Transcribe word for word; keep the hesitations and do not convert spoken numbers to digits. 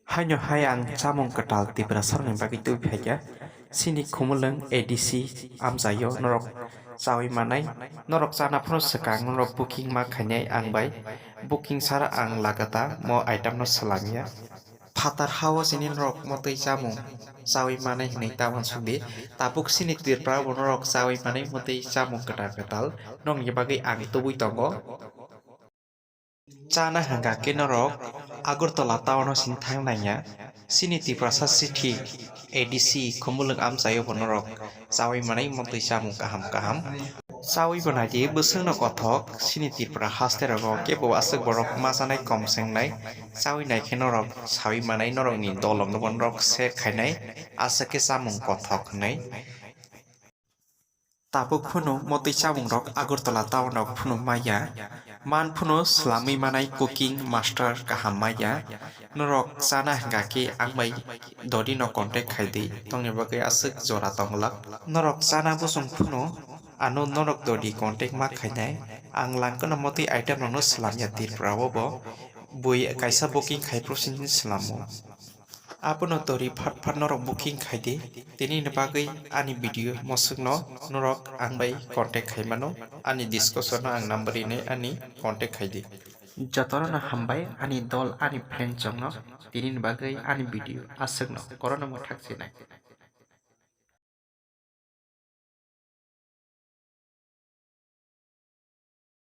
Haino hai ang chamung kwtal Tiprasarokni bagwi tubui phaikha. Chini Khumulwng A D C amchaio norok chaui manai. Norok chana phano swkang norok booking ma khainai ang bai. Booking sara ang lagata mo item no swlamya. Phatar hao chini norok motwi chamung chaui manai hwnwi ta uansukdi. Tabuk chini Tripura bo norok chaui manai motwi chamung kwtal kwtal nokni bagwi ang tubui tongo. Chana hwnkha khe norok Agartala town o sini thang nangya. Chini Tiprasa city A D C Khumulwng amchaio bo norok chaui manai motwi chamung kaham kaham. Chaui bo naidi bwswkno kothok chini Tripura haste rogo kebo aswk borok ma chanai kom swngnai. Chaui naikhe norok saui manai norokni dolongno bo norok share khainai aswk khe chamung kothok hwnwi. Tabuk phano motwi chamungrok Agartala town rok phano maya. Man phano swlamwi manai cooking master kaham maya. Norok chana hwnkha khe ang bai Dodi no contact khai di. Tongni bagwi aswk jora tongwlak. Norok chana bosong phano ano norok Dodi contact ma khainai. Ang langkano motwi item rokno swlamya Tripura o bo. Bui kaisa booking khai processing swlamo. Abono tori phat phat norok booking khai di. Tini ni bagwi ani video moswkno norok ang bai contact khai mano. Ani description o ang number rinai ani contact khai di. Jotono no hambai ani dol ani friend chongno tini ni bagwi ani video aswkno korono mwthak sinai.